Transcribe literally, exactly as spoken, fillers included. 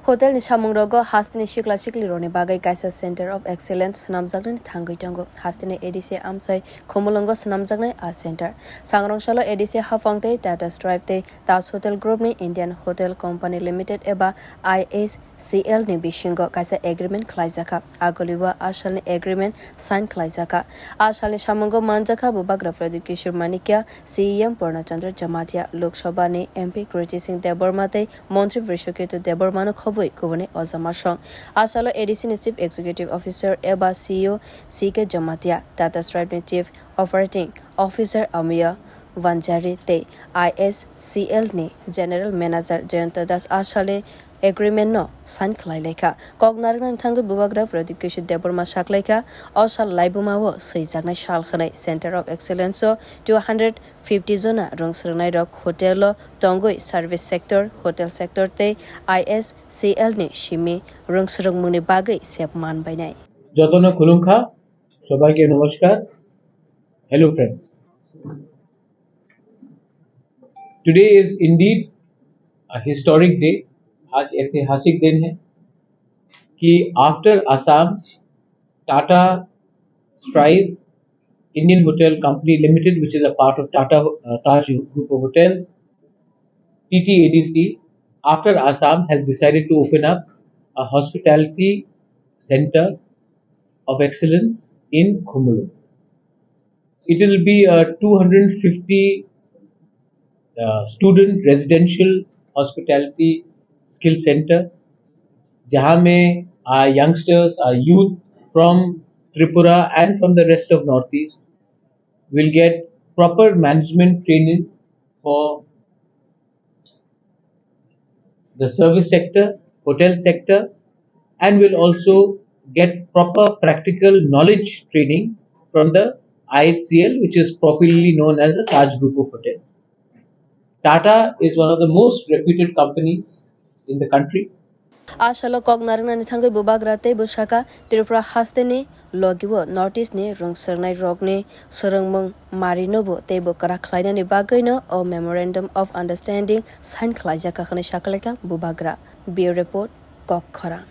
Hotel ni samung rogo hasteni sikla sikli rokni bagwi kaisa Center of Excellence swnamjaknani thangwi tongo. Hasteni A D C amchai Khumulwngo swnamjaknai a center. Sangrong salo A D C haphang tei Tata Stripe tei Taj Hotel Group ni Indian Hotel Company Limited eba I S C L ni bisingo kaisa agreement khlaijakha. Agoliwa a salni agreement sign khlaijakha. A salni samungo manjakha Bubagra Pradyut Kishore Manikya, C E M Purna Chandra Jamatia, Lok Sabha ni M P Kriti Singh Debbarma tei Montri Brishaketu Debbarmano khobwi kubuni ojamasong. A salo A D C ni Chief Executive Officer eba C E O C K Jamatia, Tata Stripe ni Chief Operating Officer Amiya Vanjari tei I S C L ni General Manager Jayanta Das a salni agreement no sign khlai laikha. Kok narwknani thangwi Bubagra Pradyut Kishore Debbarma saklaikha, o sal laibuma o swijaknai sal hwnwi Center of Excellence o two hundred fifty jona rwng swrwngnairok hotel o tongwi service sector, hotel sector tei I S C L ni simi rwng swrwngmungni bagwi sep man bainai. Jotono khulumkha, sobaike namaskar. Hello friends. Today is indeed a historic day. आज ऐतिहासिक दिन है कि after Assam, Tata Strive Indian Hotel Company Limited, which is a part of Tata uh, Taj Group of Hotels, T T A D C, after Assam, has decided to open up a hospitality center of excellence in Khumulwng. It will be a two hundred fifty uh, student residential hospitality skill center, जहाँ में our youngsters, our youth from Tripura and from the rest of Northeast will get proper management training for the service sector, hotel sector, and will also get proper practical knowledge training from the I H C L, which is popularly known as the Taj Group of Hotels. Tata is one of the most reputed companies in the country. A salo kok narwknani thangwi Bubagra tei bwsaka Tripura hasteni logi o North East ni rwng swrwngnai rokni swrwngmung marino bo tei bo kwrak khlainani bagwino o Memorandum of Understanding sign khlaijakha hwnwi sakalaikha Bubagra. Bureau Report, Kok Khorang.